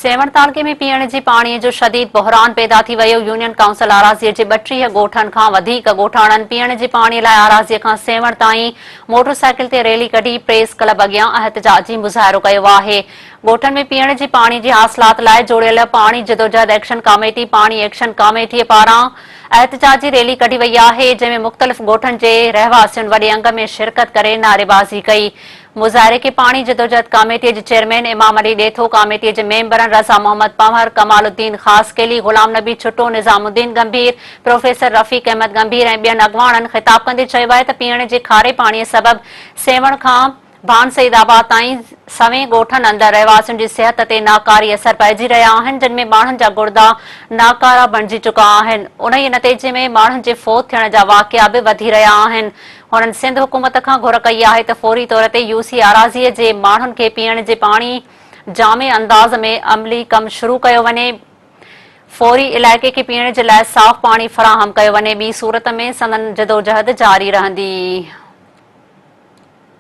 سيوهڻ تعلقي ۾ پيئڻ جي پاڻي جو شديد بحران پيدا ٿي ويو، يونين ڪائونسل آراضي جي 32 ڳوٺن کان وڌيڪ ڳوٺاڻن پيئڻ جي پاڻي لاء آراضي کان سيوهڻ تائين موٽرسائيڪل تي ريلي ڪڍي پريس ڪلب اڳيان احتجاجي مظاهرو ڪيو آهي. ڳوٺن ۾ پيئڻ جي پاڻي جي حاصلات لاء جوڙيل پاڻي جدوجهد ايڪشن ڪاميٽي پاڻي ايڪشن ڪاميٽي پاران احتجاجي ريلي ڪڍي وئي آهي، جنهن ۾ مختلف ڳوٺن جي رهواسين وڏي انگ ۾ شرڪت ڪري نعريبازي ڪئي. مظاهري کي پاڻي جدوجهد ڪاميٽي جي چيئرمين امام علي ڏيٿو، ڪاميٽي جي ميمبرن رضا محمد پنهور، ڪمال الدين خاصخيلي، غلام نبي ڇٽو، نظام الدين ڳنڀير، پروفيسر رفيق احمد ڳنڀير ۽ ٻين اڳواڻن خطاب ڪندي چيو آهي ته پيئڻ جي کاري پاڻي سبب سيوهڻ کان ڀان سعيد آباد تائين سوين ڳوٺن اندر رهواسين جي صحت تي ناڪاري اثر پئجي رهيا آهن جن ۾ ماڻهن جا گڙدا ناڪارا بڻجي چڪا آهن انهيء نتيجي ۾ ماڻهن جي فوت ٿيڻ جا واقعا به وڌي رهيا آهن هنن سنڌ حڪومت کان گهر ڪئي آهي ته فوري طور تي يو سي آراضي جي ماڻهن کي پيئڻ جي پاڻي جامع انداز ۾ عملي ڪم شروع ڪيو وڃي، فوري علائقي کي پيئڻ جي لاء صاف پاڻي فراهم ڪيو وڃي ٻي صورت ۾ سندن جدوجهد جاري رهندي.